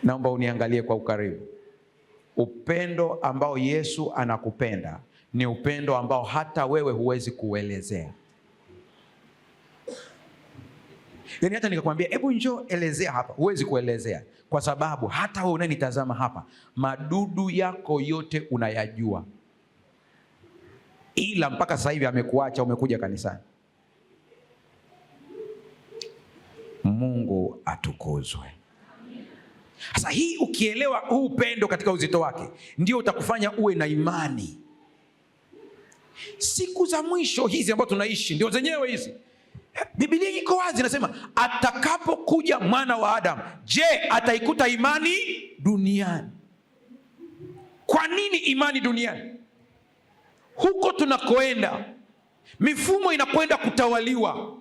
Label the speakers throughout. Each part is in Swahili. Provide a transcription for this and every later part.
Speaker 1: Naomba uniangalie kwa ukaribu. Upendo ambao Yesu anakupenda ni upendo ambao hata wewe huwezi kuelezea. Yaani hata nikakwambia hebu njoo elezea hapa, huwezi kuelezea, kwa sababu hata wewe unanitazama hapa, madudu yako yote unayajua, ila mpaka sasa hivi amekuacha, umekuja kanisani. Mungu atukuzwe. Sasa hii ukielewa huu upendo katika uzito wake, ndio utakufanya uwe na imani. Siku za mwisho hizi ambazo tunaishi ndio zenyewe hizi. Biblia iko wazi, inasema atakapokuja mwana wa Adamu, je, ataikuta imani duniani? Kwa nini imani duniani? Huko tunakoenda mifumo inakwenda kutawaliwa,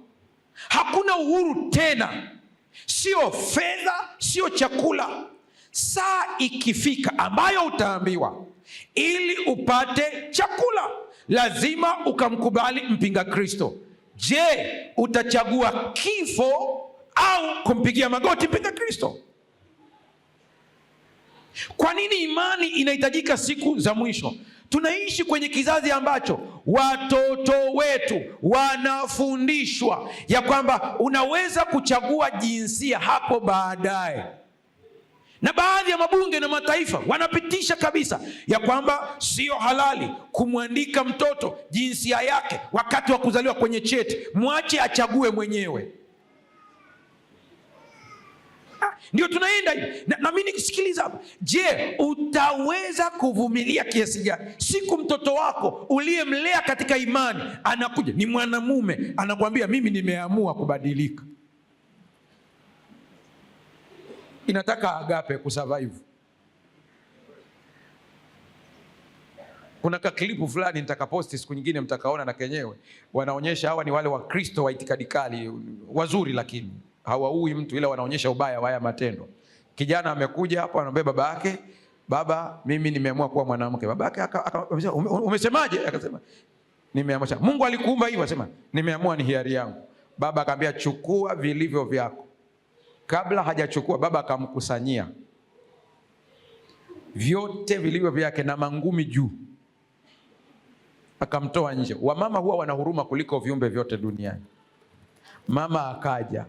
Speaker 1: hakuna uhuru tena, sio fedha, sio chakula. Saa ikifika ambayo utaambiwa ili upate chakula lazima ukamkubali mpinga Kristo. Je, utachagua kifo au kumpigia magoti mpinga Kristo? Kwa nini imani inahitajika siku za mwisho? Tunaishi kwenye kizazi ambacho watoto wetu wanafundishwa ya kwamba unaweza kuchagua jinsia hapo baadaye, na baadhi ya mabunge na mataifa wanapitisha kabisa ya kwamba sio halali kumwandika mtoto jinsia yake wakati wa kuzaliwa kwenye cheti, mwache achague mwenyewe. Ndio tunaenda hivi. Na mimi nikisikiliza hapa, je, utaweza kuvumilia kiasi gani siku mtoto wako uliyemlea katika imani anakuja, ni mwanamume, anakuambia mimi nimeamua kubadilika? Inataka agape kusurvive. Kuna kaklipu fulani nitakaposti siku nyingine, mtakaona na kenyewe, wanaonyesha hawa ni wale Wakristo wa itikadi kali wazuri, lakini hawaui mtu, ila wanaonyesha ubaya wa haya matendo. Kijana amekuja hapo, anamwambia baba yake, baba, mimi nimeamua kuwa mwanamke. Baba yake akasema, umesemaje? Akasema nimeamua. Mungu alikuumba hivyo? Akasema nimeamua, ni hiari yangu. Baba akamwambia chukua vilivyo vyako. Kabla hajachukua, baba akamkusanyia vyote vilivyo vyake na mangumi juu, akamtoa nje. Wamama huwa wana huruma kuliko viumbe vyote duniani. Mama akaja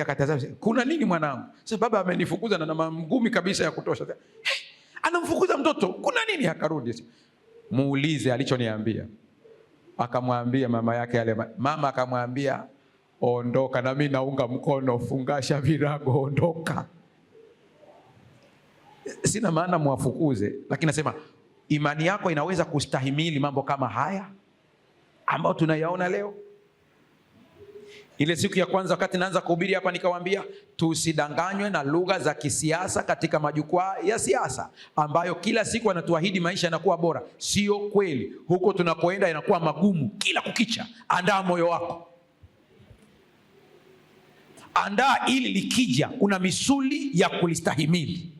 Speaker 1: akatazama, kuna nini mwanangu? Sasa baba amenifukuza na mangumi kabisa ya kutosha. Hey, anamfukuza mtoto, kuna nini? Akarudi, muulize alichoniambia. Akamwambia mama yake yale. Mama akamwambia ondoka, na mimi naunga mkono, fungasha virago, ondoka. Sina maana mwafukuze, lakini nasema imani yako inaweza kustahimili mambo kama haya ambayo tunayaona leo. Ile siku ya kwanza wakati naanza kuhubiri hapa nikawaambia tusidanganywe na lugha za kisiasa katika majukwaa ya siasa ambayo kila siku wanatuahidi maisha yanakuwa bora. Sio kweli. Huko tunakoenda yanakuwa magumu kila kukicha. Andaa moyo wako. Andaa ili likija una misuli ya kulistahimili.